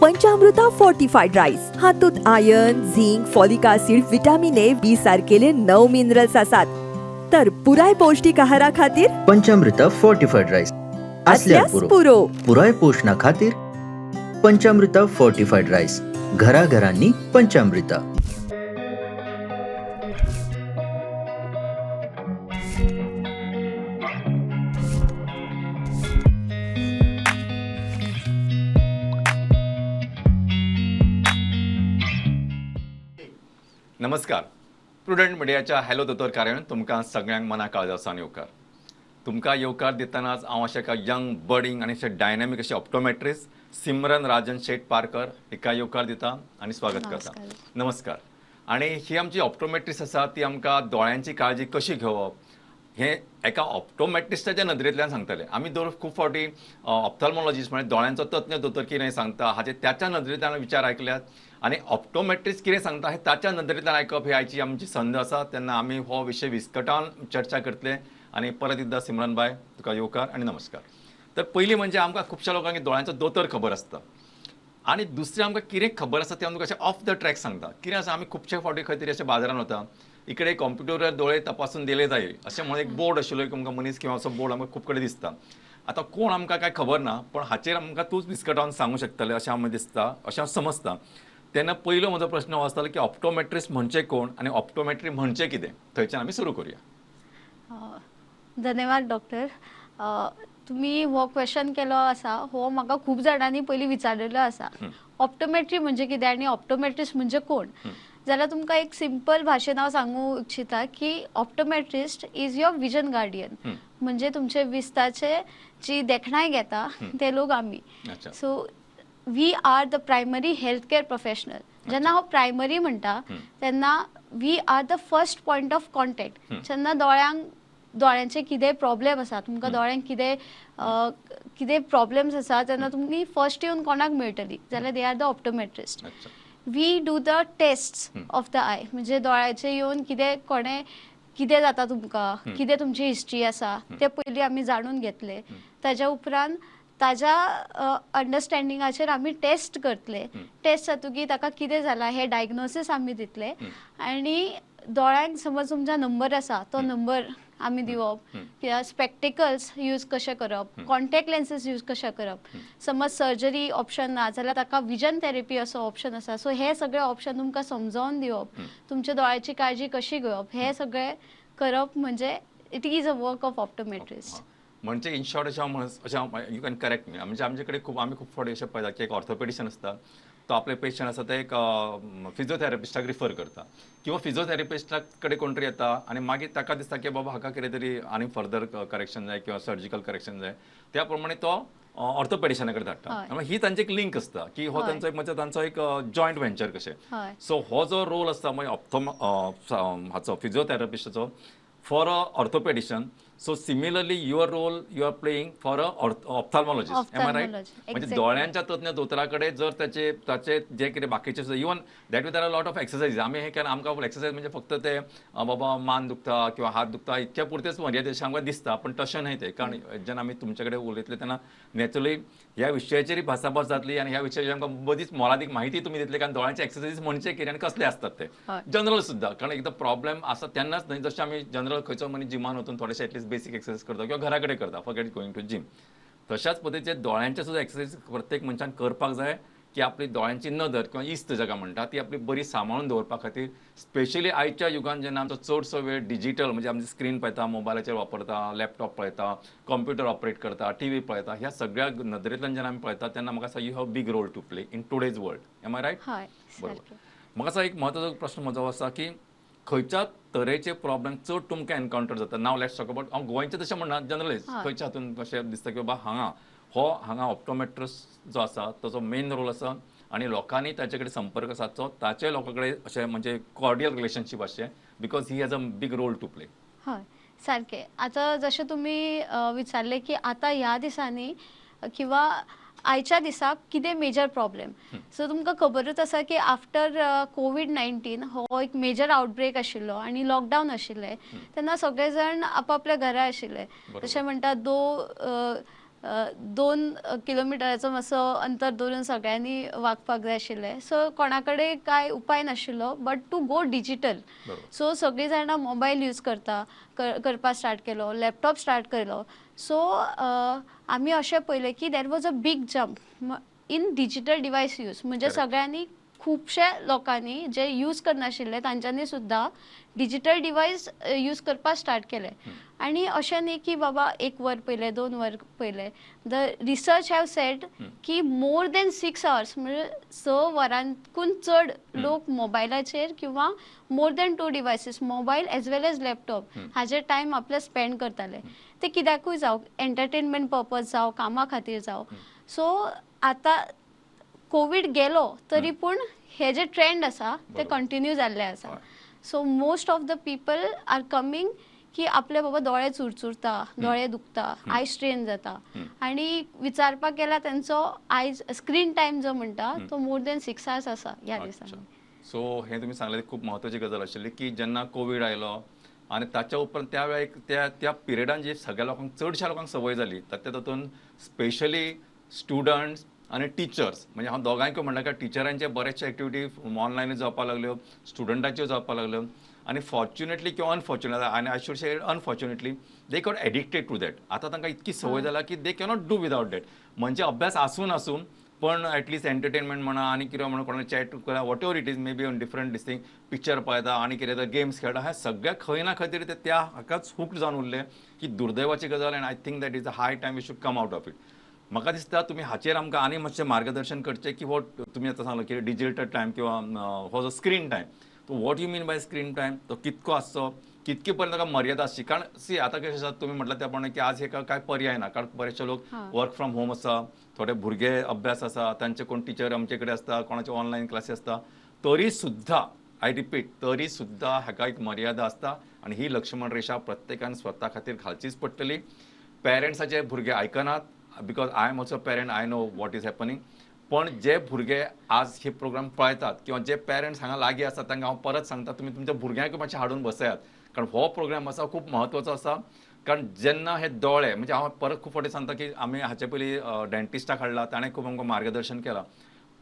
पंचामृता fortified rice हातूंत iron, zinc, folic acid, vitamin A, B सारकेले 9 minerals आसात. तर पुराय पौष्टिक आहारा खातीर पंचामृता फोर्टिफाईड राईस असल्यार असल्यास पुरो. पुरो. पुराय पोषणा खातीर पंचामृता फोर्टिफाईड राईस, घराघरांनी पंचामृता. नमस्कार. प्रुडंट मिडियाच्या हॅलो दोतोर कार्यावळीन तुमकां सगळ्यांक मना काळजा येवकार. तुमकां येवकार दितनाच हांव अशें एका यंग बडींग आनी अशें डायनॅमीक अशें ऑप्टोमेट्रिस्ट सिमरन राजन शेट पारकर हिका येवकार दिता आनी स्वागत करता. नमस्कार. आनी ही आमची ऑप्टोमेट्रिस्ट आसा, ती आमकां दोळ्यांची काळजी कशी घेवप हें एका ऑप्टोमेट्रिस्टाच्या नदरेंतल्यान सांगतले. आमी दर खूब फावटी ऑप्थाल्मोलॉजिस्ट म्हळ्यार दोळ्यांचो तज्ञ दोतोर कितें सांगता हाचे त्याच्या नदरेंतल्यान विचार आयकल्यात आनी ऑप्टोमेट्रिस्ट कितें सांगता हें ताच्या नदरेंतल्यान आयकप ही आयची आमची संद आसा. तेन्ना आमी हो विशय विस्कटावन चर्चा करतले. आनी परत एकदां सिमरन बाय, तुका येवकार आनी नमस्कार. तर पयलीं म्हणजे आमकां खुबश्या लोकांक दोळ्यांचो दोतोर खबर आसता आनी दुसरें आमकां कितें खबर आसा तें आमकां अशें ऑफ the track सांगता. कितें आसा, आमी खुबशे फावटी खंय तरी अशें बाजारान वता, इकडे कॉम्प्युटरार दोळे तपासून दिले जाय अशें म्हणून एक बोर्ड आशिल्लो एक आमकां मनीस किंवा असो बोर्ड आमकां खूब कडेन दिसता. आतां कोण आमकां कांय खबर ना, पण हाचेर आमकां तूंच विस्कटावन सांगूंक शकतलें अशें आमकां दिसता, अशें हांव समजता. तेन्ना पयलो म्हजो प्रस्न हो आसतलो की ऑप्टोमेट्रिस्ट म्हणजे कोण आनी ऑप्टोमेट्री म्हणजे कितें, थंयच्यान आमी सुरू करुया. धन्यवाद डॉक्टर. तुमी हो क्वेश्चन केलो आसा हो म्हाका खूब जाणांनी पयलीं विचारलेलो आसा, ऑप्टोमेट्री म्हणजे कितें आनी ऑप्टोमेट्रिस्ट म्हणजे कोण. जाल्यार तुमकां एक सिंपल भाशेन हांव सांगूंक इच्छिता की optometrist is your vision guardian, म्हणजे तुमचे विस्ताचे जी देखणाय घेता ते लोक आमी. So we are the primary health care professional. जेन्ना हांव प्रायमरी म्हणटा तेन्ना we are the first point of contact. जेन्ना दोळ्यांचे कितें प्रॉब्लेम आसा, तुमकां दोळ्यांक कितें प्रॉब्लेम्स आसा, तेन्ना तुमी फर्स्ट येवन कोणाक मेळटली जाल्यार they are the optometrist. We do the test of the eye, म्हणजे दोळ्याचे येवन कितें कोणें कितें जाता तुमकां, कितें तुमची हिस्ट्री आसा तें पयलीं आमी जाणून घेतले. ताज्या उपरांत ताज्या अंडरस्टँडिंगाचेर आमी टेस्ट करतले. टेस्ट जातकीर ताका कितें जालां हें डायग्नोसीस आमी दितले. आनी दोळ्यांक समज तुमचा नंबर आसा तो नंबर आमी दिवप, किंवा स्पेक्टिकल्स यूज कशें करप, कॉन्टेक्ट लेन्सीस यूज कशें करप, समज सर्जरी ऑप्शन ना जाल्यार ताका विजन थेरपी असो ऑप्शन आसा. सो हे सगळे ऑप्शन तुमकां समजावन दिवप, तुमच्या दोळ्याची काळजी कशी घेवप, हे सगळे करप म्हणजे it is a work of optometrist. म्हणजे इन शॉर्ट अशें हांव अशें you can correct मी, म्हणजे आमचे कडेन खूब आमी खूब फावटी अशें पळयता की एक ऑर्थोपेडिशन आसता, तो आपले पेशंट आसा ते एक फिजियोथेरपिस्टाक रिफर करता किंवा फिजियोथेरपिस्टा कडेन कोण तरी येता आनी मागीर ताका दिसता की बाबा हाका कितें तरी आनी फर्दर करेक्शन जाय किंवा सर्जिकल करेक्शन जाय, त्या प्रमाणे तो ऑर्थोपेडिशना कडेन धाडटा. ही तांची एक लिंक आसता की हो तांचो एक म्हणजे तांचो एक जॉयंट व्हेंचर कशें. सो हो जो रोल आसता मागीर ऑप्थोम हाचो फिजियोथेरपिस्टाचो for a orthopedician, so similarly your role you are playing for a ophthalmologist, am I right? म्हणजे दोळ्यांच्या तज्ञ दोतोरा कडेन जर ताचे ताचे जे कितें बाकीचे even that with are a lot of exercise. आमी हें केन्ना आमकां एक्सरसायज म्हणजे फक्त ते बाबा मान दुखता किंवा हात दुखता इतक्या पुरतेच मर्यादीत अशें आमकां दिसता, पण तशें न्हय तें. कारण जेन्ना आमी तुमचे कडेन उलयतले तेन्ना नॅचरली ह्या विशयाचेरय भासाभास जातली आनी ह्या विशयाचेर आमकां बरीच मोलादीक माहिती तुमी दितले. कारण दोळ्यांचे एक्सरसायज म्हणजे कितें आनी कसले आसतात ते जनरल सुद्दां, कारण एकदां प्रॉब्लेम आसा तेन्नाच न्हय, जशें आमी जनरल खंयचो मनीस जिमान वचून थोडेशे एटलीस्ट बेसीक एक्सरसायज करता किंवा घरा कडेन करता, फॉरगेट गोइंग टू जीम, तशाच पद्दतीचे दोळ्यांचे सुद्दां एक्सरसायज प्रत्येक मनशान करपाक जाय की आपली दोळ्यांची नदर किंवा इस्त जाका म्हणटा ती आपली बरी सांबाळून दवरपा खातीर. स्पेशली आयच्या युगान जेन्ना आमचो चडसो वेळ डिजीटल म्हणजे आमची स्क्रीन पळयता, मोबायलाचेर वापरता, लॅपटॉप पळयता, कॉम्प्युटर ऑपरेट करता, टीव्ही पळयता, ह्या सगळ्या नदरेंतल्यान जेन्ना आमी पळयता तेन्ना म्हाका दिसता you have big role to play in today's world. Am I right? बरोबर. म्हाका दिसता एक म्हत्वाचो प्रस्न म्हजो आसा की खंयच्या तरेचे प्रॉब्लेम चड तुमकां एनकावंटर जाता? नाव let's talk about, हांव गोंयचें तशें म्हणना, जनरली खंयच्या हातून कशें दिसता की बाबा हांगा हो हांगा ऑप्टोमेट्रिस्ट जो आसा ताचो मेन रोल आसा आनी लोकांनी ताचे कडेन संपर्क सादचो, ताचे लोकां कडेन अशें म्हणजे कॉर्डियल रिलेशनशीप आसचें, because he has a big role to play. हय सारकें. आतां जशें तुमी विचारलें की आतां ह्या दिसांनी किंवा आयच्या दिसाक कितें मेजर प्रॉब्लेम, सो तुमकां खबरूच आसा की आफ्टर कोवीड-19 हो एक मेजर आउटब्रेक आशिल्लो आनी लॉकडावन आशिल्लें, तेन्ना सगळे जाण आपापल्या घरा आशिल्ले. जशें म्हणटा दो 2 किलोमिटराचो मातसो अंतर दवरून सगळ्यांनी वागपाक जाय आशिल्लें. सो कोणा कडेन कांय उपाय नाशिल्लो but to go digital. So सगळीं जाणां मोबायल यूज करता करपाक स्टार्ट केलो, लॅपटॉप स्टार्ट केलो. सो आमी अशें पळयलें की there was a big jump in digital device use. म्हणजे सगळ्यांनी खुबशे लोकांनी जे यूज करनाशिल्ले तांच्यांनी सुद्दां डिजिटल डिवायस यूज करपाक स्टार्ट केलें. आनी अशें न्ही की बाबा 1 वर पयलें 2 वर पयलें, the research have said की मोर देन 6 आवर्स म्हणजे 6 वरांकून चड लोक मोबायलाचेर किंवा more than 2 devices mobile as well as laptop हाजेर टायम आपले स्पेंड करताले. ते कित्याकूय जावं, एंटरटेनमेंट पर्पज जावं, कामा खातीर जावं. सो आतां कोवीड गेलो तरी पूण हे जे ट्रेंड आसा ते कंटिन्यू जाल्ले आसा. So most of the people are coming की आपले बाबा दोळे चुरचुरता, दोळे दुखता, I strain जाता आनी विचारपाक गेल्यार तेंचो आयज स्क्रीन टायम जो म्हणटा तो मोर देन 6 आवर्स आसा ह्या दिसांनी. सो हें तुमी सांगलें खूब म्हत्वाची गजाल आशिल्ली की जेन्ना कोवीड आयलो आनी ताच्या उपरांत त्या वेळार त्या पिरियडान जी सगळ्या लोकांक चडश्या लोकांक संवय जाली तातूंत तातूंत स्पेशली स्टुडंट्स आनी टिचर्स, म्हणजे हांव दोगांयकूय म्हणटा की टिचरांचे बरेचशे एक्टिविटी ऑनलायनूय जावपाक लागल्यो, स्टुडंटाच्यो जावपाक लागल्यो आनी फॉर्च्युनेटली किंवा अनफॉर्च्युनेटली, आनी I should say unfortunately, they got addicted to that. आतां तांकां इतकी संवय जाला की they cannot do without that. म्हणजे अभ्यास आसून आसून पण एटलिस्ट एंटरटेनमेंट म्हणा आनी कितें म्हणा, कोणाक चॅट करा, whatever it is may be on different this thing, picture पळयता आनी कितें तर गेम्स खेळटा, ह्या सगळ्या खंय ना खंय तरी ते त्या हाकाच हुक्ड जावन उरले की दुर्दैवाची गजाल. And I think that is a high time we should come out of it. म्हाका दिसता तुमी हाचेर आमकां आनी मातशें मार्गदर्शन करचें की हो तुमी आतां सांगलो की डिजिटल टायम किंवा हो जो स्क्रीन टायम, तो what you mean by screen time, तो कितको आसचो, कितके पर्यंत ताका मर्यादा आसची. कारण सी आतां कशें आसा, तुमी म्हटलां त्या प्रमाणे की आज हेका कांय पर्याय ना, कारण बरेचशे लोक वर्क फ्रॉम होम आसा, थोडे भुरगे अभ्यास आसा, तांचे कोण टिचर आमचे कडेन आसता, कोणाचे ऑनलायन क्लासी आसता, तरी सुद्दां I repeat तरी सुद्दां हाका एक मर्यादा आसता आनी ही लक्ष्मण रेशा प्रत्येकान स्वता खातीर घालचीच पडटली. पेरंट्साचे भुरगे आयकनात, because I am also parent, I know what is happening. पण जे भुरगे आज हे प्रोग्राम पळयतात किंवा जे पेरंट्स हांगा लागीं आसात तांकां हांव परत सांगता, तुमी तुमच्या भुरग्यांक मातशें हाडून बसयात, कारण हो प्रोग्राम आसा खूब म्हत्वाचो आसा. कारण जेन्ना हे दोळे, म्हणजे हांव परत खूब फावटी सांगता की आमी हाचे पयलीं डेंटिस्टाक हाडला, ताणें खूब आमकां मार्गदर्शन केलां,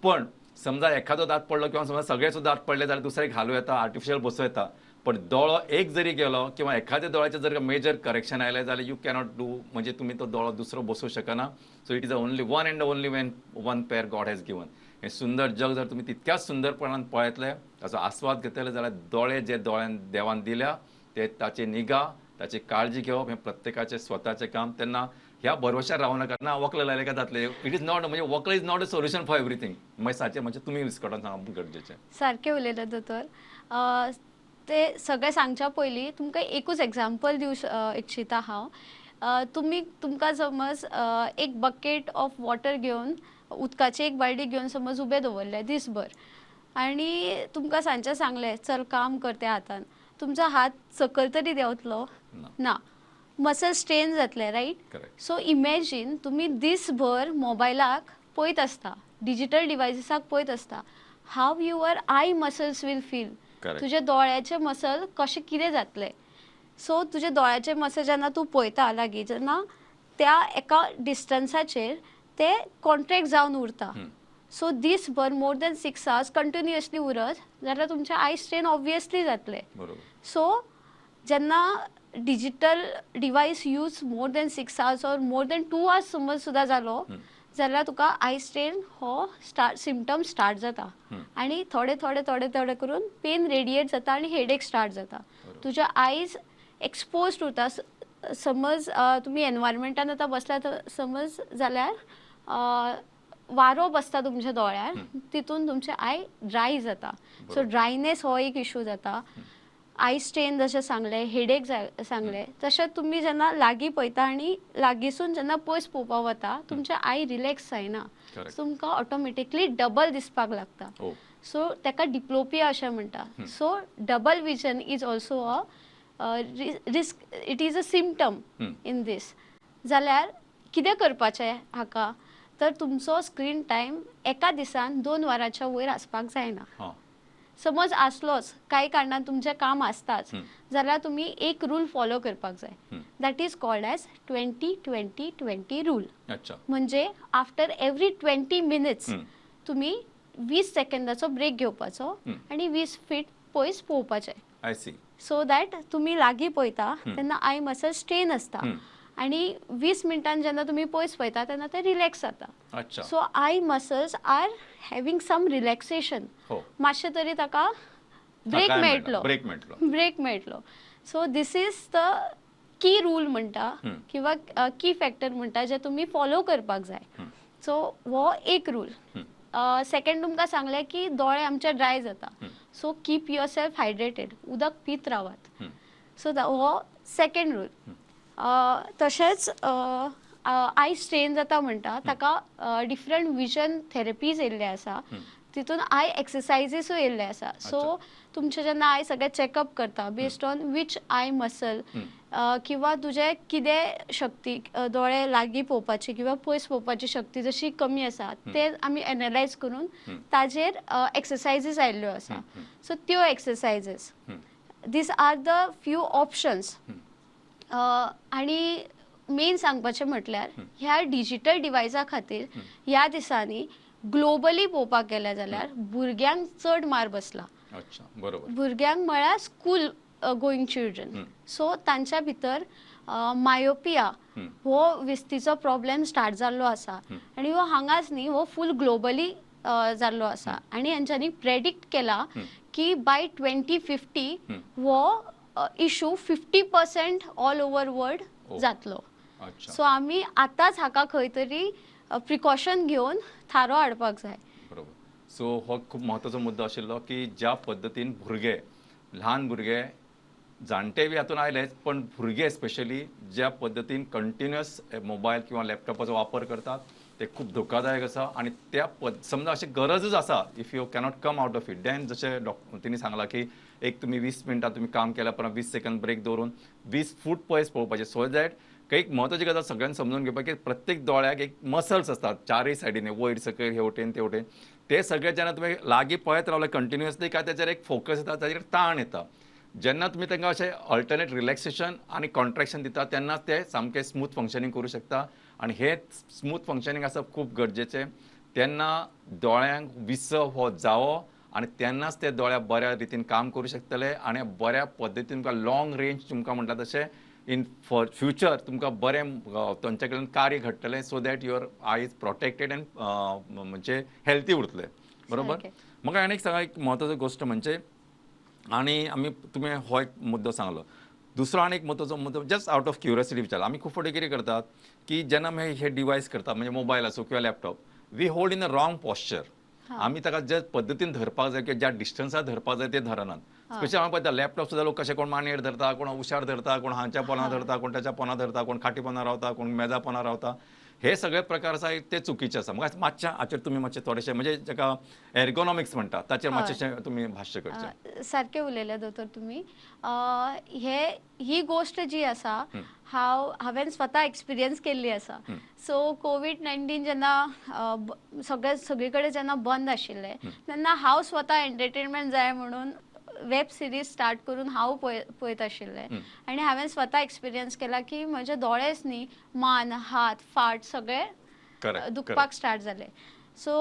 पण समजा एखादो दांत पडलो किंवा समजा सगळेच दांत पडले जाल्यार दुसरे घालूं येता, आर्टिफिशियल बसोवं येता, पण दोळो एक जरी गेलो किंवा एखाद्या दोळ्याचें जर मेजर करेक्शन आयलें जाल्यार you cannot do, म्हणजे तुमी तो दोळो दुसरो बसोवंक शकना. So it is a only one and only when one pair God has given. हें सुंदर जग जर तुमी तितक्याच सुंदरपणान पळयतले, ताचो आस्वाद घेतले जाल्यार दोळे जे दोळ्यान देवान दिल्या ते ताची निगा, ताची काळजी घेवप हें प्रत्येकाचें स्वताचें काम. तेन्ना ह्या भरवशार रावू नाका ना वक्ल लायलें काय जातलें, it is not, म्हणजे वक्ल is not a solution for everything. मागीर सारकें म्हणजे तुमी विस्कटावन सांगप गरजेचें. सारकें उलयलें दोतोर. ते सगळें सांगच्या पयलीं तुमकां एकूच एग्जाम्पल दिवं इच्छिता हांव. तुमी तुमकां समज एक बकेट ऑफ वॉटर घेवन, उदकाची एक बालडी घेवन समज उबें दवरलें दीसभर आनी तुमकां सांजचें सांगलें चल काम कर त्या हातान, तुमचो हात सकयल तरी देंवतलो ना, मसल स्ट्रेन जातलें, रायट? सो इमेजीन तुमी दीसभर मोबायलाक पळयत आसता, डिजिटल डिवायसीसाक पळयत आसता, how your eye muscles will feel, तुज्या दोळ्याचे मसल कशें कितें जातलें. सो तुज्या दोळ्याचे मसल जेन्ना तूं पळयता लागीं, जेन्ना त्या एका डिस्टन्साचेर ते कॉन्ट्रेक्ट जावन उरता. सो दीसभर मोर देन 6 आवर्स कंटिन्युअसली उरत जाल्यार तुमचे I strain obviously जातले. सो जेन्ना digital device use more than 6 hours or more than 2 hours समज सुद्दां जालो जाल्यार तुका I strain हो स्टार्ट सिमटम स्टार्ट जाता आनी थोडे थोडे थोडे थोडे करून पेन रेडिएट जाता आनी हेडेक स्टार्ट जाता. तुज्या आयज एक्सपोज्ड उरता. समज तुमी एनवायरमेंटान आतां बसल्या समज जाल्यार वारो बसता तुमच्या दोळ्यार, तितून तुमचे I dry जाता. सो ड्रायनेस हो एक इशू जाता. I strain जशें सांगलें, हेडेक सांगलें, तशें तुमी जेन्ना लागीं पळयता आनी लागींसून जेन्ना पयस पळोवपाक वता तुमचे I relax जायना, तुमकां ऑटोमॅटिकली डबल दिसपाक लागता. सो ताका डिप्लोपिया अशें म्हणटा. So double vision is also a risk, it is a symptom in this. जाल्यार कितें करपाचें हाका, तर तुमचो स्क्रीन टायम एका दिसान 2 वरांच्या वयर आसपाक जायना. समज आसलोच कांय कारणान तुमचें काम आसताच जाल्यार तुमी एक रूल फॉलो करपाक जाय. That is called as 20-20-20 rule. अच्छा. म्हणजे आफ्टर एवरी 20 मिनिट्स तुमी 20 सेकंदाचो ब्रेक घेवपाचो आनी 20 फीट पयस पळोवपाचें. I see. So that तुमी लागीं पळयता तेन्ना I muscle strain आसता आनी 20 मिनटान जेन्ना तुमी पयस पळयता तेन्ना ते रिलॅक्स जाता. अच्छा. So eye muscles are having some relaxation, मातशें तरी ताका ब्रेक मेळटलो, ब्रेक मेळटलो, ब्रेक मेळटलो. So this is the key rule म्हणटा किंवा की फॅक्टर म्हणटा जे तुमी फॉलो करपाक जाय. सो हो एक रूल. सेकंड तुमकां सांगलें की दोळे आमचे ड्राय जाता, so keep yourself hydrated, उदक पीत रावात. सो हो सेकंड रूल. तशेंच I strain जाता म्हणटा ताका डिफरंट विजन थेरपीज येयल्ले आसा, तितून I एक्सरसायजीसूय येयल्ले आसा. सो तुमचें जेन्ना I सगळें चॅकअप करता based on which eye muscle किंवा तुजें कितें शक्ती, दोळे लागीं पळोवपाची किंवा पयस पळोवपाची शक्ती जशी कमी आसा ते आमी एनलायज करून ताजेर एक्सरसायजीस आयिल्ल्यो आसा. सो त्यो exercises, these are the few options. आनी मेन सांगपाचें म्हटल्यार ह्या डिजिटल डिवायसा खातीर ह्या दिसांनी ग्लोबली पळोवपाक गेलें जाल्यार भुरग्यांक चड मार बसला. अच्छा, बरोबर. भुरग्यांक म्हळ्यार स्कूल गोईंग चिल्ड्रन. सो तांच्या भितर मायोपिया हो विस्तीचो प्रॉब्लेम स्टार्ट जाल्लो आसा आनी हो हांगाच न्ही, हो फूल ग्लोबली जाल्लो आसा. आनी हेंच्यांनी प्रेडिक्ट केला की बाय 2050 हो issue 50% all over world जातलो. सो आमी आतांच हाका खंय तरी प्रिकॉशन घेवन थारो हाडपाक जाय. बरोबर. सो हो खूब म्हत्वाचो मुद्दो आशिल्लो की ज्या पद्दतीन भुरगे, ल्हान भुरगे, जाणटे बी हातून आयलेच, पण भुरगे स्पेशली ज्या पद्दतीन कंटिन्युअस मोबायल किंवा लॅपटॉपाचो वापर करतात ते खूब धोकादायक आसा. आनी त्या समजा अशी गरजच आसा, if you cannot come out of it, then जशें डॉक्टर तिणी सांगलां की एक तुमी 20 मिनटां तुमी काम केल्या उपरांत 20 सेकंद ब्रेक दवरून 20 फूट पयस पळोवपाचें. सो that एक म्हत्वाची गजाल सगळ्यांनी समजून घेवपाक की प्रत्येक दोळ्याक एक मसल्स आसतात चारय सायडीन, वयर सकयल हे वटेन ते वटेन, ते सगळे जेन्ना तुमी लागीं पळयत रावले कंटिन्युअसली काय ताचेर एक फोकस येता, ताचेर ताण येता. जेन्ना तुमी तांकां अशें अल्टरनेट रिलॅक्सेशन आनी कॉन्ट्रेक्शन दिता तेन्नाच ते सामकें स्मूथ फंक्शनींग करूं शकता. आनी हे स्मूथ फंक्शनींग आसप खूब गरजेचें. तेन्ना दोळ्यांक विसव हो जावो आनी तेन्नाच ते दोळ्या बऱ्या रितीन काम करूं शकतले आनी बऱ्या पद्दतीन तुमकां लॉंग रेंज तुमकां म्हणटा तशें इन फॉर फ्युचर तुमकां बरें तांचे कडल्यान कार्य घडटलें, so that your eye is protected and म्हणजे हेल्थी उरतले. बरोबर. म्हाका आनी एक सांगा, एक म्हत्वाची गोश्ट म्हणजे, आनी आमी तुमी हो एक मुद्दो सांगलो, दुसरो आनी एक म्हत्वाचो मुद्दो जस्ट आउट ऑफ क्युरियोसिटी विचारला. आमी खूब फावटी कितें करतात की जेन्ना आमी हे डिवायस करता, म्हणजे मोबायल आसूं किंवा laptop, we hold in a wrong posture. आमी ताका ज्या पद्दतीन धरपाक जाय किंवा ज्या डिस्टन्सार धरपाक जाय ते धरनात. स्पेशली आमी पळयता लॅपटॉप सुद्दां लोक कशे कोण मांडयेर धरता, कोण उशार धरता, कोण हांच्या पोना धरता, कोण ताच्या पोना धरता, कोण खाटी पोना रावता, कोण मेजा पोना रावता. हे सगळे प्रकार आसा ते चुकीचे आसा. म्हाका मातशें हाचेर तुमी मातशें थोडेशें म्हणजे जाका एर्गोनॉमिक्स म्हणटा ताचेर मातशें तुमी भाश्य करचें. सारकें उलयलें दोतोर तुमी. हे ही गोश्ट जी आसा हांव हांवें स्वता एक्सपिरियन्स केल्ली आसा. सो कोवीड-19 जेन्ना सगळे सगळी कडेन जेन्ना बंद आशिल्लें तेन्ना हांव स्वता एंटरटेनमेंट जाय म्हणून वेब सिरीज स्टार्ट करून हांव पळयत आशिल्लें आनी हांवें स्वता एक्सपिरियन्स केला की म्हजे दोळेच न्ही, मान, हात, फाट सगळे दुखपाक स्टार्ट जाले. So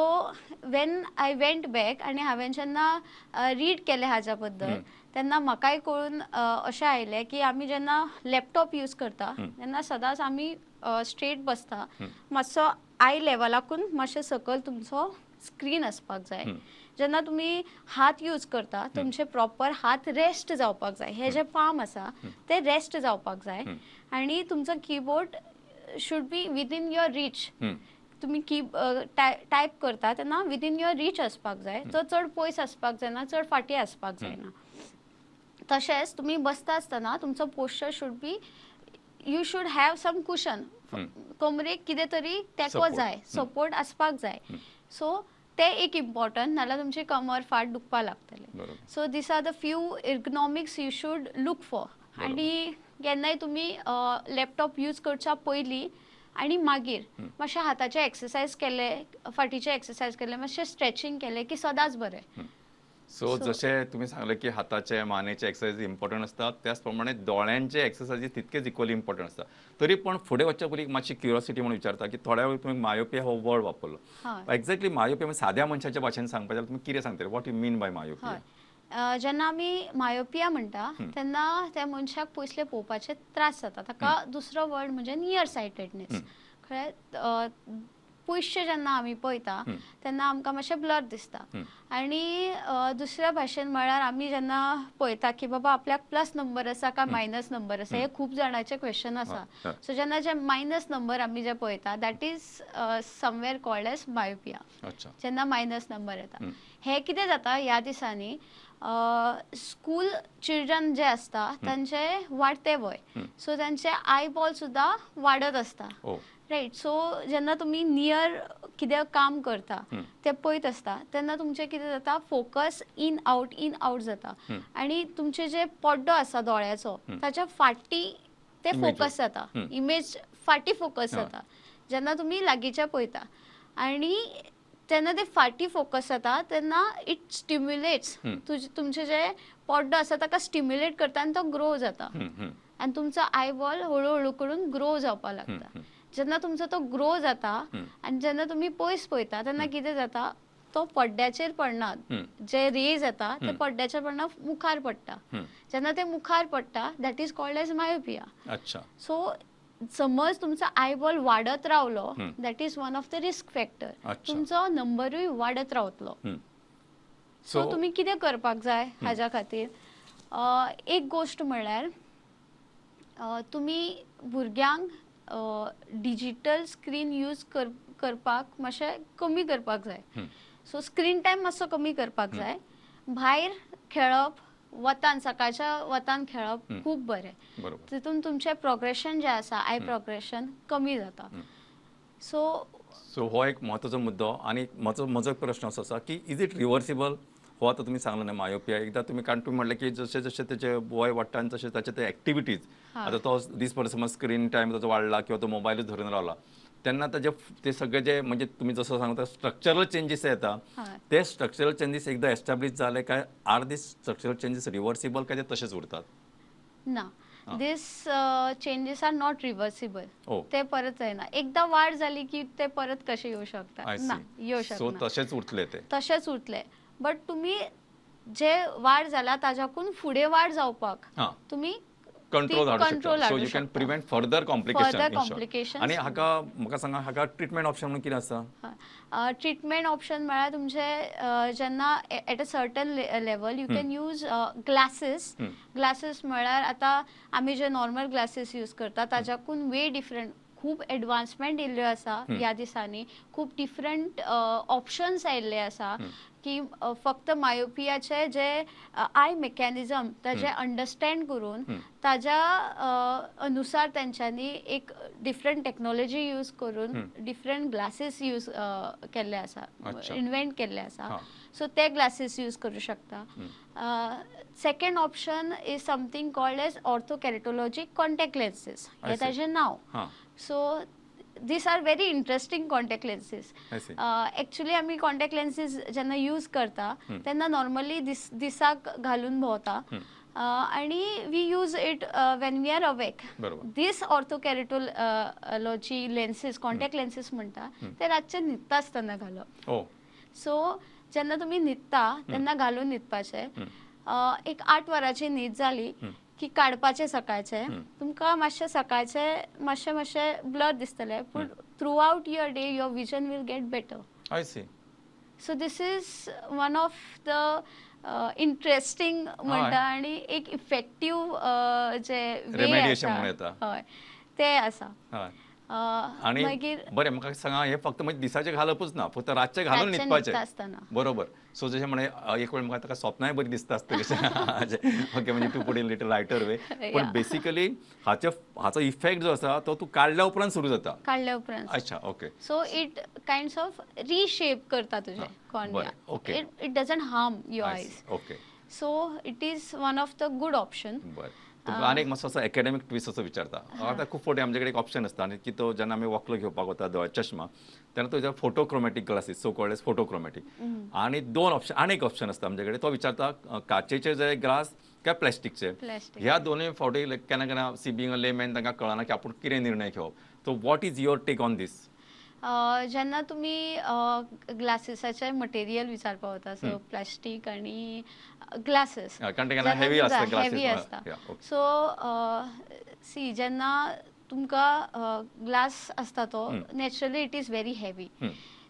when I went back आनी हांवें जेन्ना रीड केलें हाज्या बद्दल तेन्ना म्हाकाय कळून अशें आयलें की आमी जेन्ना लॅपटॉप यूज करता तेन्ना सदांच आमी स्ट्रेट बसता, मातसो I लेवलाकून मातशें सकयल तुमचो स्क्रीन आसपाक जाय. जेन्ना तुमी हात यूज करता तुमचे प्रॉपर हात रेस्ट जावपाक जाय, हे जे पाम आसा ते रेस्ट जावपाक जाय आनी तुमचो keyboard should be within your reach. तुमी की टायप करता तेन्ना विदीन your reach आसपाक जाय, तो चड पयस आसपाक जायना, चड फाटीं आसपाक जायना. तशेंच तुमी बसता आसतना तुमचो posture should be, you should have some cushion, कमरेक कितें तरी तेंको जाय, सपोर्ट आसपाक जाय. सो ते एक इम्पॉर्टंट, नाल्यार तुमची कमर फाट दुखपाक लागतले. So these are the few ergonomics you should look for. आनी केन्नाय तुमी लॅपटॉप यूज करच्या पयलीं आनी मागीर मातशे हाताचे एक्सरसायज केले, फाटीचे एक्सरसायज केले, मातशें स्ट्रेचिंग केलें की सदांच बरें. सो जशें तुमी सांगलें की हाताचे मानेचे एक्सरसाइज इम्पॉर्टंट आसता, त्याच प्रमाणे दोळ्यांचे एक्सरसाइजीस तितकेच इक्वली इम्पॉर्टंट आसता. तरी पण फुडें वचच्या पयलीं मातशी क्युरियोसिटी म्हणून विचारता की थोड्या वेळ तुमी मायोपिया हो वर्ड वापरलो. एक्झॅक्टली मायोपिया म्हणजे साध्या मनशाच्या भाशेन सांगपाचें जाल्यार तुमी कितें सांगतले? What you mean by myopia? हय, जेन्ना आमी मायोपिया म्हणटा तेन्ना त्या मनशाक पयसले पळोवपाचे त्रास जाता. ताका दुसरो वर्ड म्हणजे नियर सायटेडनेस. कळ्ळें? पयशे जेन्ना आमी पळयता तेन्ना आमकां मातशें ब्लर दिसता. आनी दुसऱ्या भाशेन म्हळ्यार आमी जेन्ना पळयता की बाबा आपल्याक प्लस नंबर आसा काय मायनस नंबर आसा, हे खूब जाणांचे क्वेश्चन आसा. सो जेन्ना जे मायनस नंबर आमी जे पळयता that is somewhere called as myopia. जेन्ना मायनस नंबर येता, हे कितें जाता ह्या दिसांनी स्कूल चिल्ड्रन जे आसता तांचे वाडते वय, सो तांचे आयबॉल सुद्दां वाडत आसता. रायट? सो जेन्ना तुमी नियर कितें काम करता ते पळयत आसता तेन्ना तुमचें कितें जाता, focus in out in out जाता आनी तुमचे जे पड्डो आसा दोळ्याचो ताच्या फाटी ते फोकस जाता, इमेज फाटी फोकस जाता जेन्ना तुमी लागींच्या पळयता. आनी जेन्ना ते फाटी फोकस जाता तेन्ना it stimulates तुमचे जे पड्डो आसा ताका स्टिम्युलेट करता आनी तो ग्रो जाता आनी तुमचो आयबॉल हळू हळू करून ग्रो जावपाक लागता. जेन्ना तुमचो तो ग्रो जाता आनी जेन्ना तुमी पयस पळयता तेन्ना कितें जाता, तो पड्ड्याचेर पडना, जे रेज येता ते पड्ड्याचेर पडना, मुखार पडटा. जेन्ना ते मुखार पडटा that is called as myopia. So समज तुमचो आयबॉल वाडत रावलो that is one of the risk factor, तुमचो नंबरूय वाडत रावतलो. सो तुमी कितें करपाक जाय हाज्या खातीर, एक गोश्ट म्हणल्यार तुमी भुरग्यांक डिजीटल स्क्रीन यूज करपाक मातशें कमी करपाक जाय. सो स्क्रीन टायम मातसो कमी करपाक जाय. भायर खेळप, वतान सकाळच्या वतान खेळप खूब बरें, तितून तुमचें प्रोग्रेशन जें आसा I progression कमी जाता. सो सो हो एक म्हत्वाचो मुद्दो. आनी म्हजो एक प्रश्न असो आसा की is it reversible? हो आतां तुमी सांगलें ना मायोपिया एकदां तुमी, कारण तुमी म्हणलें की जशें जशें तेचें वय वाडटा आनी तशें ताचे ते एक्टिविटीज, आतां तो दीसभर समज स्क्रीन टायम ताचो वाडला किंवा तो मोबायलूच धरून रावला तेन्ना ताजे ते सगळे जे म्हणजे तुमी जसो सांगता स्ट्रक्चरल चेंजीस येता, ते स्ट्रक्चरल चेंजीस एकदां एस्टाब्लीश जाले काय are these structural changes reversible काय ते तशेच उरतात? ना, these changes are not reversible. ते परत जायना, एकदां वाड जाली की ते परत कशे येवं शकता ना, येवं शकना. तशेच उरतले ते, तशेच उरतले. बट तुमी जे वाड जाला ताच्याकून फुडें वाड जावपाक तुमी कंट्रोल हाडूं शकता. So you can prevent further complication. आनी हाका म्हाका सांगा, हाका ट्रिटमेंट ऑप्शन म्हणून कितें आसा? ट्रिटमेंट ऑप्शन म्हळ्यार तुमचे जेन्ना at a certain level you can use glasses. Glasses म्हळ्यार आतां आमी जे नॉर्मल ग्लासीस यूज करता ताच्याकून वे डिफरंट खूब एडवान्समेंट येयल्ल्यो आसा ह्या दिसांनी, खूब डिफरंट ऑप्शन्स आयिल्ले आसा की फक्त मायोपियाचे जे I mechanism ताजे अंडरस्टँड करून ताज्या अनुसार तेंच्यांनी एक डिफरंट टेक्नॉलॉजी यूज करून डिफरंट ग्लासीस यूज केल्ले आसा, इन्व्हेंट केल्ले आसा. सो ते ग्लासीस यूज करूं शकता. Second option is something called as orthokeratology contact lenses, हें ताजें नांव. So these are very interesting contact lenses. Actually आमी कॉन्टॅक्ट लेन्सीस जेन्ना यूज करता तेन्ना नॉर्मली दिसाक घालून भोंवता आनी we use it when we are awake. These orthokeratology lenses, contact lenses म्हणटा ते रातचे न्हिदता आसतना घालप. सो जेन्ना तुमी न्हिदता तेन्ना घालून न्हिदपाचें. एक 8 वरांची न्हीद जाली की काडपाचें सकाळचें, तुमकां मातशें सकाळचें मातशें मातशें ब्लर दिसतलें, पूण throughout your day your vision will get better. I see. So this is one of the interesting म्हणटा आनी एक इफेक्टीव जे वे आसा, हय ते आसा. आनी बरें म्हाका सांगा, हे फक्त म्हणजे दिसाचें घालपूच ना, फक्त रातचें घालून न्हिदपाचें आसतना. बरोबर. सो जशें म्हणे एक वेळ म्हाका ताका स्वप्नाय बरी दिसता आसतली, ओके, म्हणजे to put in little lighter way. पण बेसिकली हाचो इफेक्ट जो आसा तो तूं काडल्या उपरांत सुरू जाता. काडल्या उपरांत. अच्छा, okay. So it kinds of reshape करता तुजें cornea. Okay. It doesn't harm your eyes. Okay. So it is one of the good option. बरें. तुमकां आनी एक मातसो असो एकेडमीक ट्विस्ट असो विचारता. आतां खूब फावटी आमचे कडेन एक ऑप्शन आसता आनी की तो जेन्ना आमी वक्ल घेवपाक वता दोळ्या चश्मा तेन्ना तो विचारता photochromatic glasses, so called as photochromatic. आनी दोन ऑप्शन, आनी एक ऑप्शन आसता आमचे कडेन, तो विचारता काचेचे जे ग्लास काय प्लास्टिकचे. प्लास्टीक. ह्या दोनूय फावटी केन्ना केन्ना सी बींग अ लेमॅन तांकां कळना की आपूण कितें निर्णय घेवप. So what is your take on this? जेन्ना तुमी ग्लासीसाचे मटेरियल विचारपा वता, सो प्लास्टीक आनी ग्लासीस, कारण ते केन्ना heavy आसता glasses. Heavy आसता. सो सी जेन्ना तुमकां ग्लास आसता तो naturally it is very heavy.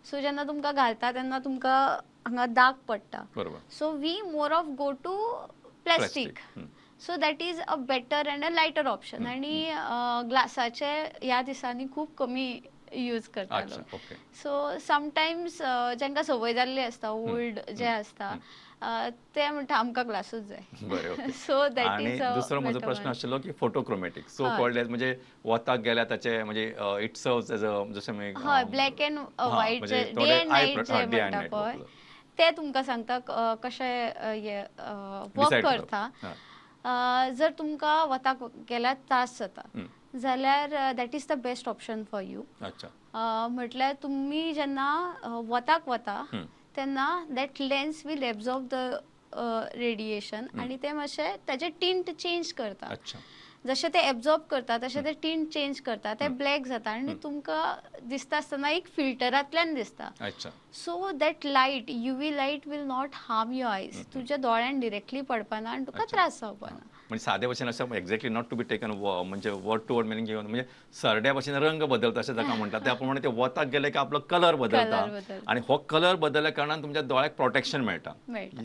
So जेन्ना तुमकां घालता तेन्ना तुमकां हांगा दाग पडटा. So we more of go to plastic. So that is a better and a lighter option. आनी ग्लासाचे ह्या दिसांनी खूब कमी यूज करता लोक. सो समटायम्स जांकां संवय जाल्ली आसता ओल्ड जे आसता ते म्हणटा आमकां ग्लासूच जाय. सो that is दुसरो म्हजो प्रश्न आशिल्लो की फोटोक्रोमॅटीक सो कॉल्ड एज म्हणजे वताक गेल्या ताचे म्हणजे it serves as a जशें हय ब्लॅक अँड व्हायट जे डे अँड नायट जे म्हणटा पळय ते तुमकां सांगता कशें वर्क करता. जर तुमकां वताक गेल्यार त्रास जाता जाल्यार that is the best option for you. म्हटल्यार तुमी जेन्ना वताक वता तेन्ना that lens will absorb the radiation आनी ते मातशें ताजें टिंट चेंज करता. जशें ते एब्जॉर्ब करता तशें ते टिंट चेंज करता, ते ब्लॅक जाता आनी तुमकां दिसता आसतना एक फिल्टरांतल्यान दिसता. So that light, UV light will not harm your eyes. तुज्या दोळ्यान डिरेक्टली पडपाना आनी तुका त्रास जावपाना. म्हणजे सादे भाशेन अशें exactly not to be taken म्हणजे वर्ड टू वर्ड मिनींग घेवन म्हणजे सरड्या भाशेन रंग बदलता अशें ताका म्हणटा. त्या प्रमाणे ते वताक गेले की आपलो कलर बदलता आनी हो कलर बदलल्या कारणान तुमच्या दोळ्याक प्रोटेक्शन मेळटा.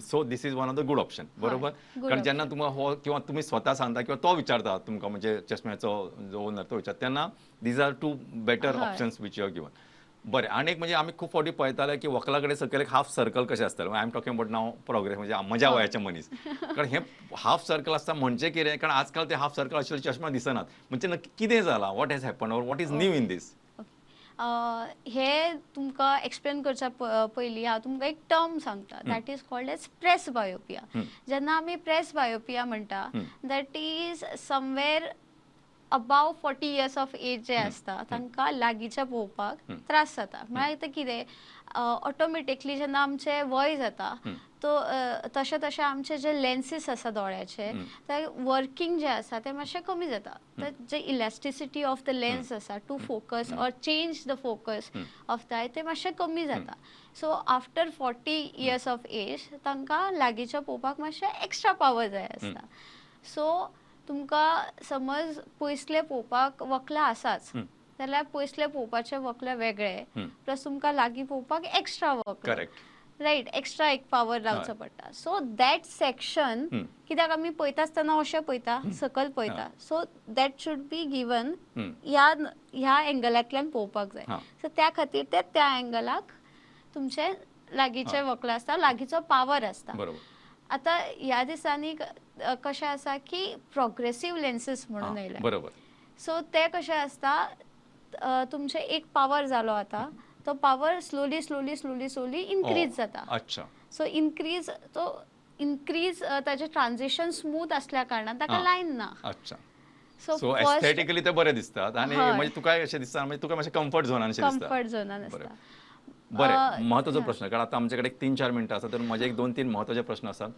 So this is one of the good option. बरोबर. कारण जेन्ना तुमकां हो किंवा तुमी स्वता सांगता किंवा तो विचारता तुमकां म्हणजे चश्म्याचो जो ओनर तो विचारता तेन्ना these are two better options which you are given. बरें. आनी एक म्हणजे आमी खूब फावटी पळयताले की वकला कडेन सकयल एक हाफ सर्कल कशें आसतालें. I am talking about now progress म्हणजे म्हज्या वयाचे मनीस, कारण हे हाफ सर्कल आसता म्हणजे कितें, कारण आजकाल ते हाफ सर्कल आशिल्ले चश्मा दिसनात. म्हणजे नक्की कितें जालां, what has happen or what is new in this? हे तुमकां एक्सप्लेन करच्या पयलीं हांव तुमकां एक टर्म सांगता, that is called as presbyopia. जेन्ना आमी प्रेस बायोपिया म्हणटा that is somewhere above 40 years of age जे आसता तांकां लागींच्या पळोवपाक त्रास जाता. म्हळ्यार ते कितें ऑटोमॅटिकली जेन्ना आमचें वय जाता तो तशें तशें आमचे जे लेन्सीस आसा दोळ्याचे ते वर्किंग जे आसा ते मातशें कमी जाता. तर जे इलॅस्टिसिटी ऑफ the lens आसा to focus or change the focus of the eye ते मातशें कमी जाता. So after 40 years of age तांकां लागींच्या पळोवपाक मातशें एक्स्ट्रा पावर जाय आसता. सो तुमकां समज पयसले पळोवपाक वखलां आसाच जाल्यार पयसले पळोवपाचे वखलां वेगळे, प्लस तुमकां लागीं पळोवपाक एक्स्ट्रा वखलां, रायट, एक्स्ट्रा एक पावर लावचो पडटा. सो that section कित्याक आमी पळयता आसतना अशें पळयता, सकयल पळयता, so that should be given ह्या ह्या एंगलांतल्यान पळोवपाक जाय. सो त्या खातीर ते त्या एंगलाक तुमचे लागींचे वखलां आसता, लागींचो पावर आसता. आतां ह्या दिसांनी कशें आसा की प्रोग्रेसीव लेन्सीस म्हणून येयले. बरोबर. सो ते कशें आसता तुमचे एक पावर जालो आतां तो power slowly slowly slowly slowly increase जाता. सो इनक्रीज तो इनक्रीज ताजें ट्रान्जिशन स्मूथ आसल्या कारणान ताका लायन ना. सो एस्थेटिकली ते बरे दिसतात आनी म्हणजे तुका अशें दिसता म्हणजे तुका मातशें कम्फर्ट झोनान अशें दिसता. कम्फर्ट झोनान आसता. बरें, महत्वाचो प्रश्न, कारण आतां आमचे कडेन 3-4 मिनटां आसा तर म्हजे एक 2-3 महत्वाचे प्रश्न आसात.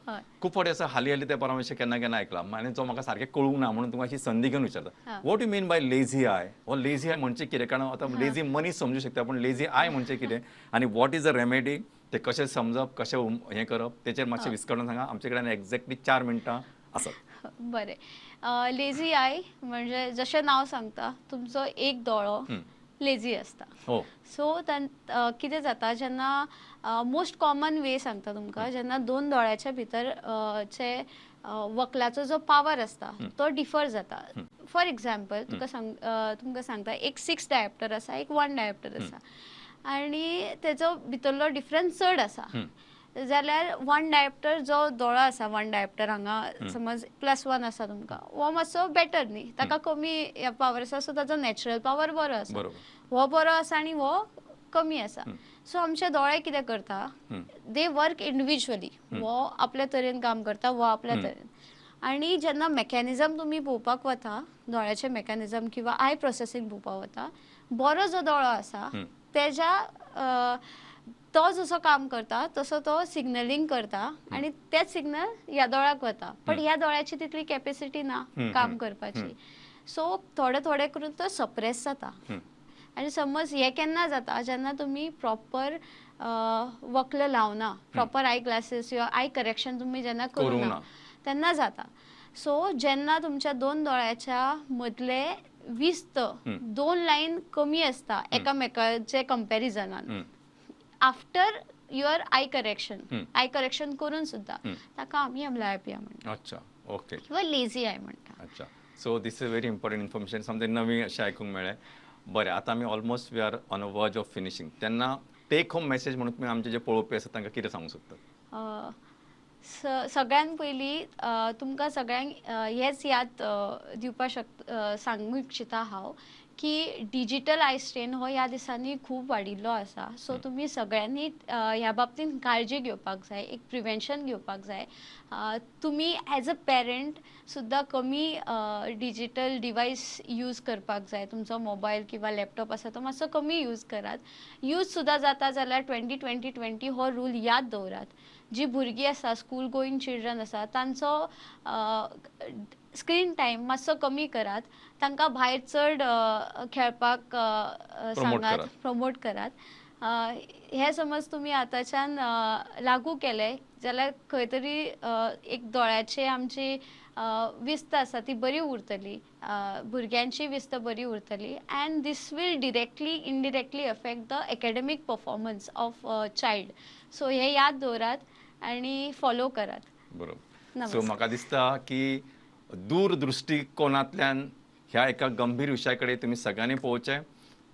खूब फावटी असं हालीं हालीं तेंपार हांवें अशें केन्ना केन्ना आयकलां आनी जो म्हाका सारकें कळूंक ना म्हणून तुमकां अशी संदी घेवन विचारता, what you mean by lazy eye? हो लेझी I म्हणजे कितें? कारण आतां लेझी मनीस समजू शकता पूण लेझी I म्हणजे कितें आनी what is a remedy, ते कशें समजप, कशें हें करप, तेचेर मातशें विस्कटून सांगा. आमचे कडेन एक्झॅक्टली 4 मिनटां आसात. बरें, लेझी I म्हणजे जशें नांव सांगता तुमचो एक दोळो लेझी आसता. सो कितें जाता जेन्ना मोस्ट कॉमन वे सांगता तुमकां, जेन्ना दोन दोळ्याच्या भितर चे वखलाचो जो पावर आसता तो डिफर जाता. फॉर एग्जाम्पल तुमकां सांगता एक 6 डायप्टर आसा, एक 1 डायप्टर आसा आनी तेजो भितरलो डिफरन्स चड आसा. जाल्यार 1 डायप्टर जो दोळो आसा, 1 डायप्टर हांगा समज +1 आसा तुमकां, हो मातसो बेटर न्ही, ताका कमी पावर आसा, सो ताजो नॅचरल पावर बरो आसा, हो बरो आसा आनी हो कमी आसा. सो आमचे दोळे कितें करता, they work individually, हो आपल्या तरेन काम करता, हो आपल्या तरेन, आनी जेन्ना मॅकॅनिजम तुमी पळोवपाक वता, दोळ्याचें मॅकॅनिजम किंवा I processing पळोवपाक वता, बरो जो दोळो आसा तेज्या तो जसो काम करता तसो तो सिग्नलिंग करता आनी तेच सिग्नल ह्या दोळ्याक वता, पण ह्या दोळ्याची तितली कॅपेसिटी ना काम करपाची. सो थोडे थोडे करून तो सप्रेस जाता. आनी समज हें केन्ना जाता, जेन्ना तुमी प्रॉपर वक्ल लावना, प्रॉपर I glasses किंवा I correction तुमी जेन्ना करूं ना तेन्ना जाता. सो जेन्ना तुमच्या दोन दोळ्याच्या मदले विस्त 2 लायन कमी आसता एकामेकाचे कंपॅरिजनान, after your eye correction, eye correction करून सुद्दां ताका आमी एम्ब्लायोपिया म्हणटा. अच्छा, ओके. किंवा लेझी I म्हणटा. अच्छा, so this is very important information, something नवी अशें आयकूंक मेळ्ळें. बरें, आतां आमी almost we are on a verge of finishing. तेन्ना टेक होम मॅसेज म्हणून तुमी आमचे जे पळोवपी आसा तांकां कितें सांगूंक सोदतात? सगळ्यान पयलीं तुमकां सगळ्यांक हेच याद दिवपाक सांगूंक इच्छिता हांव की डिजिटल I strain हो ह्या दिसांनी खूब वाडिल्लो आसा. सो तुमी सगळ्यांनी ह्या बाबतींत काळजी घेवपाक जाय, एक प्रिवेन्शन घेवपाक जाय. तुमी एज अ पेरंट सुद्दां कमी डिजिटल डिवायस यूज करपाक जाय. तुमचो मोबायल किंवा लॅपटॉप आसा तो मातसो कमी यूज करात. यूज सुद्दां जाता जाल्यार 20-20-20 हो रूल याद दवरात. जी भुरगीं आसा, स्कूल गोईंग चिल्ड्रन आसा, तांचो स्क्रीन टायम मातसो कमी करात. तांकां भायर चड खेळपाक सांगात, प्रमोट करात. हे समज तुमी आतांच्यान लागू केले जाल्यार खंय तरी एक दोळ्याचे आमची विस्त आसा ती बरी उरतली, भुरग्यांची विस्त बरी उरतली. And this will directly indirectly affect the academic performance of child. So हे याद दवरात आनी फॉलो करात. बरोबर. सो म्हाका दिसता की दूरदृश्टिकोनांतल्यान ह्या एका गंभीर विशया कडेन तुमी सगळ्यांनी पळोवचें.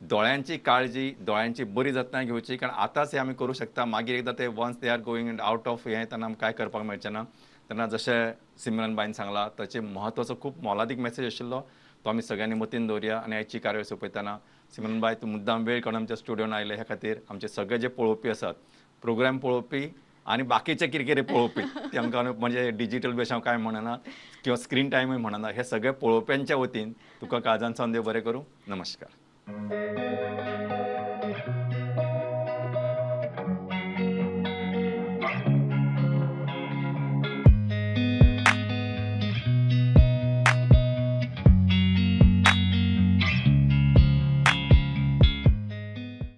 दोळ्यांची काळजी, दोळ्यांची बरी जतनाय घेवची, कारण आतांच हें आमी करूं शकता. मागीर एकदां ते once they are going out of हें तेन्ना आमकां कांय करपाक मेळचें ना. तेन्ना जशें सिमरन बायन सांगलां ताचे म्हत्वाचो खूब मोलादीक मॅसेज आशिल्लो, तो आमी सगळ्यांनी मतीन दवरया. आनी आयची कार्यावळ सोंपयतना सिमरन बाय, तूं मुद्दाम वेळ काडून आमच्या स्टुडियोन आयले ह्या खातीर आमचे सगळे जे पळोवपी आसात, प्रोग्राम पळोवपी आनी बाकीचे कितें कितें पळोवपी, ते आमकां म्हणजे डिजिटल बेश हांव कांय म्हणना किंवा स्क्रीन टायमूय म्हणना, हे सगळे पळोवप्यांच्या वतीन तुका काळजान सावन देव बरें करूं. नमस्कार.